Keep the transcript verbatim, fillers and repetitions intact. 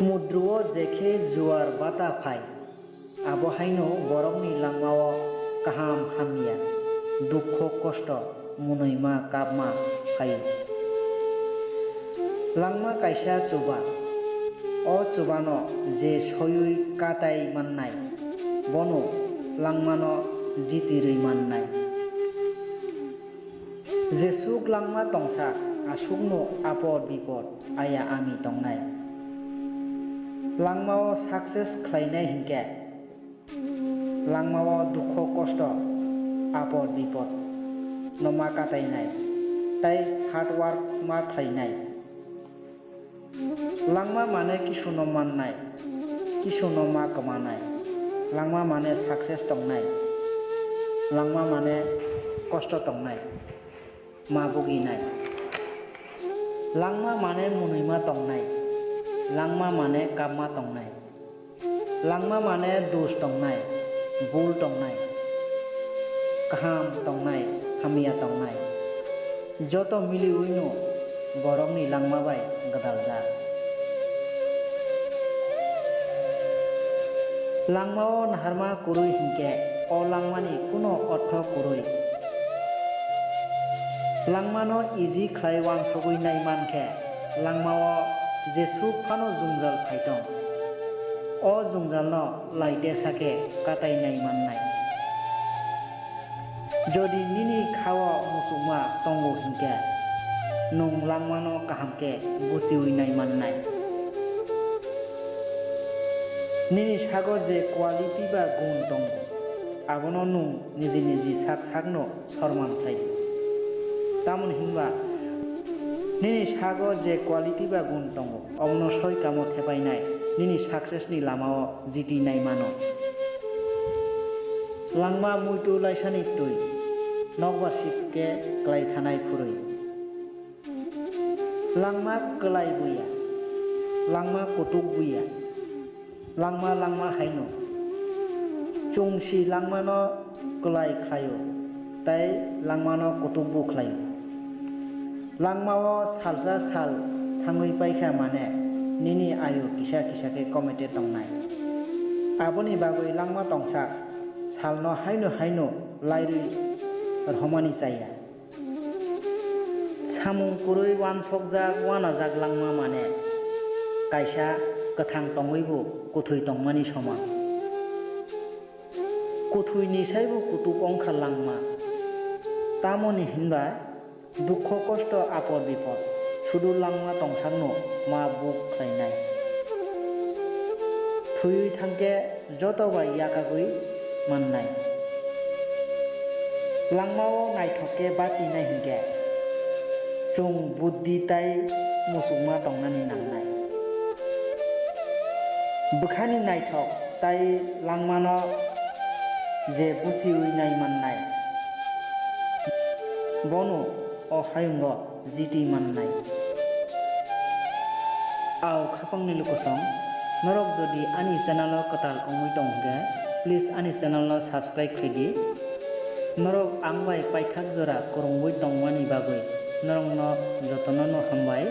Sumudro-o je khe juar bata phai, abo haino borokni langma-o kaham hamya, dukho kosto, mwnwima kapma phaio. Langma kaisa chuba, o chubano je soiwi katai mannai, bono langmano jitirwi mannai. Jesuk langma tongsa, aswkno apod bipod, aya ami tongnai. Langmao success khlainai hinkhe, langmao dukho kosto, apod bipod no ma katainai, tai hard work ma khlainai. Langma mane kisuno mannai, kisuno ma kwmanai. Langma mane success tongnai. Langma mane kosto tongnai, ma buginai. Langma mane mwnwima tongnai. Langma mane kapma tongnai. Langma mane dos tongnai, bul tongnai, kaham tongnai, hamya tongnai. Joto miliwino borokni langma bai gwdaljak. Langmao naharma kwrwi hinkhe o langmani kuno ortho kwrwi. Langmano easy khlai uansugwi nai mankhe langmao jesuk phano jwngjal phaitong. O jwngjalno laitesa khe katai nai mannai. Jodi nini khao musukma tongo hinkhe, nwng langmano kaham khe buchiwi nai mannai. Nini sago je quality ba gun tongo, abono nwng niji niji sak sakno sorman khlai di. Tamoni hinba nini sago je quality ba gun tongo, omono soi kamo thepainai, nini success ni lamao jiti nai mano. Langma muitu laisani twi, nokbar sik khe klai thanai phurwi. Langma kwlai buya, langma kutuk buya, langma langma haino. Chwng si langmano kwlai khlaio, tei langmano kutuk bu khlaio. Langmao salsa sal thangwi paikha mane nini ayu kisa kisa khe komete tongnai. Aboni bagwi langma tongsa salno haino haino lairwi rwmani chaya. Samung kwrwi uansukjak uanajak langma mane kaisa kwthang tongwibo kwthwi tongmani soman. Kwthwini saibo kutuk wngkha langma. Tamoni hinba dukho kosto apor bipor sudu langma tongsakno ma buk khlainai. Thwiwi thangkhe joto bai yakagwi mannai. Langmao naithok khe bachinai hinkhe chwng buddhi tai muchungma tongnani nangnai. Bwkhani naithok tai langmano je buchiwi nai mannai, bono o hayungo jiti mannai. Au khapangni lukusong, norok jodi ani channel o kwtal wngwi tong hwnkhe, please ani channel no subscribe khlai di. Norok ang bai paithak jora kwrwngwi tongmani bagwi norokno jotono no hambai.